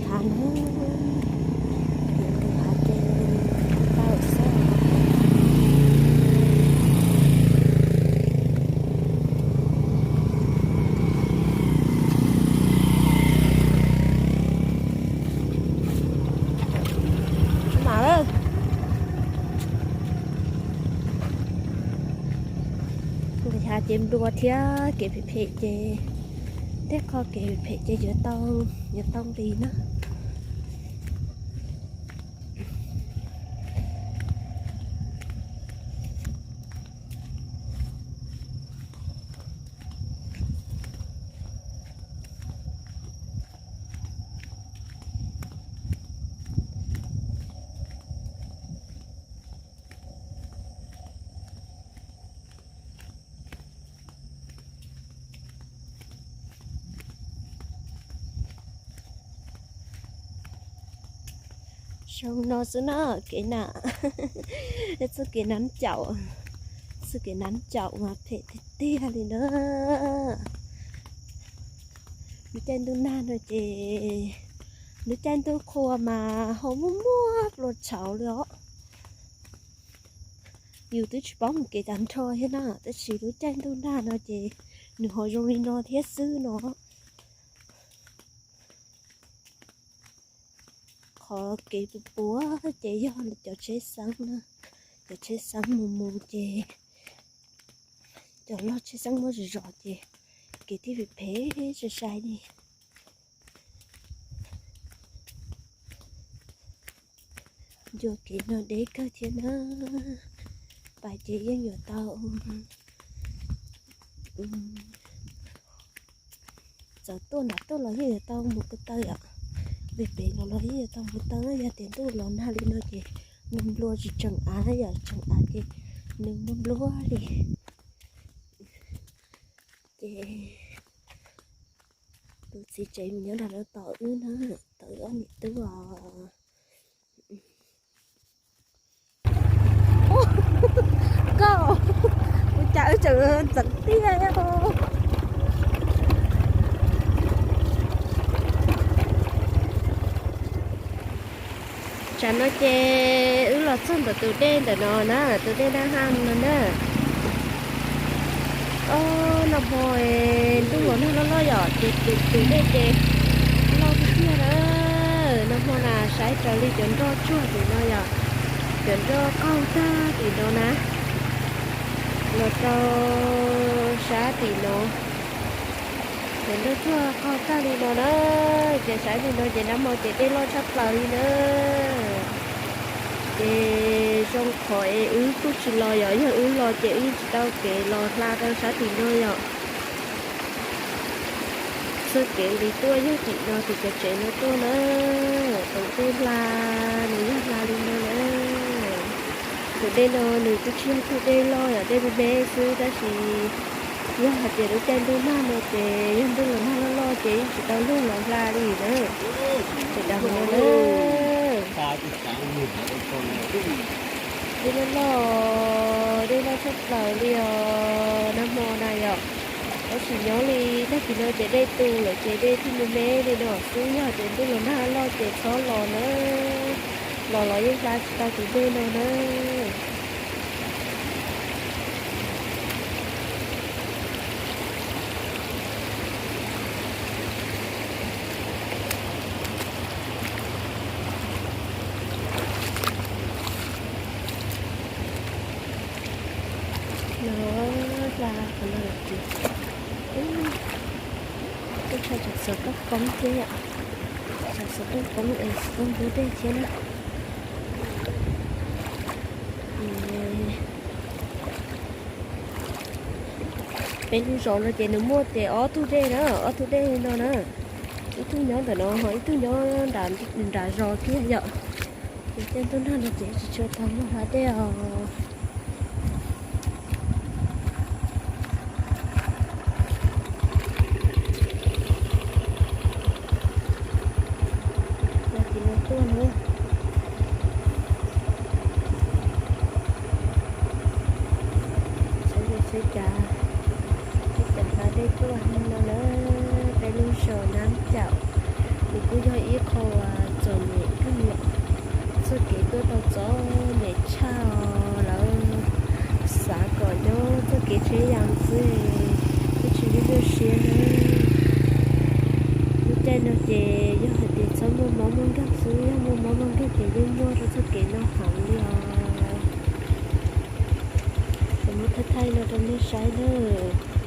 Hav na, tus hav ces tau xwb. Mam, nqis hav ces nplua thiab kev phem phem ces, tej qho kev phem phem ces yuav tau, yuav tau nqis na. Zoo no xwb na, kev na, txoj kev nab caum, txoj kev nab caum mas phem tiag tiag li na. Lub caij ntuj nag no ces, lub caij ntuj qhua mas ho muaj muaj plua tshauv li os. Yus twb tsis paub mus kev tag nrho thiab na, tab sis lub caij ntuj nag no ces nws ho zoo li no thiab xwb no. Qhov kev puas puas ces yog cov tsheb xeeb na, cov tsheb xeeb mus mus ces, cov loj tsheb xeeb muaj zom zos ces kev thiaj phem phem sai sai li. Ncua kev no deb kawg thiab na. Pais ces yeej yuav tau, txawm tuaj nram tuaj los yeej yuav tau mus ko taw yom. Pem pem los los yeej yuav tau mus ko taw na, yog tias ntuj los nag li no ces nws nplua tsis tseem av na yom, tseem av ces nws nplua nplua li. Ces tus txiv tsev nyob nram no tos wb na, tos wb ob niam tub os. Koj, ua cas wb tseem ntxeev tiag. Tsam no ces wb los txog ntawm tus dej ntawm no na, tus dej Dab Haj no na. Ob, nag hmo ntuj los nag loj loj yom, ces tus dej ces loj tiag tiag na. Nag hmo na saib raws li cov nroj tsuag tim no yom, cov nroj qaug tag tim no na, los rau sab tim no. Ces nroj tsuag qaug tag li no na, ces saib li no ces nag hmo ces dej loj tshaj plaws li na. Ces zoo qhov es wb kuj tsis los yom, yog wb los ces wb yeej tsis tau kev los hla rau sab tim no yom. Txoj kev li tuaj yog tim no tim cov tsev no tuaj na, tus twg hla nws yog hla li no na. Tus dej no nws kuj tsis yog tus dej loj yom, dej me me xwb tab sis yog hais tias lub caij ntuj nag no ces yog ntuj los nag loj loj ces yeej tsis tau luag los hla li na. Ces dav no na. Dej loj loj, dej loj tshaj plaws li os nag hmo na yom. Tab sis nyob li tag kis no ces dej tu lawm ces dej thiaj me me li no xwb, yog tias ntuj los nag loj ces txhob los na, los los yeej hla tsis tau tus dej no na. No, hla qhov no lawm ces kuj tshaj tsam xov tooj poob thiab yom, tsam xov tooj poob es tsis tau ntub dej thiab na. Peb lub zos no ces nws muaj ces ob tug dej na, ob tug dej no na, ib tug nyob ntawm no ho ib tug nyob nram zos kiag yom. Ces tej ntuj nag no ces tsis tshua tau luag hla dej os. Los tim no tuaj na. Saib saib cas, saib cas hla dej tuaj no na, peb lub zos Nab Caum. Nws kuj yog ib qho txom nyem kawg li os. Txoj kev tuaj tau txom nyem tshaj os, lawv xav kom nyob txoj kev tsheb yas xwb, twb tsis nyuaj nyuaj siab na. Lub caij no ces yog hais tias txhob muaj mob muaj nkeeg xwb, yog muaj mob muaj nkeeg ces yeej nyuaj rau txoj kev no heev li os. Kuv muab thaij thaij no rau nej saib nawb.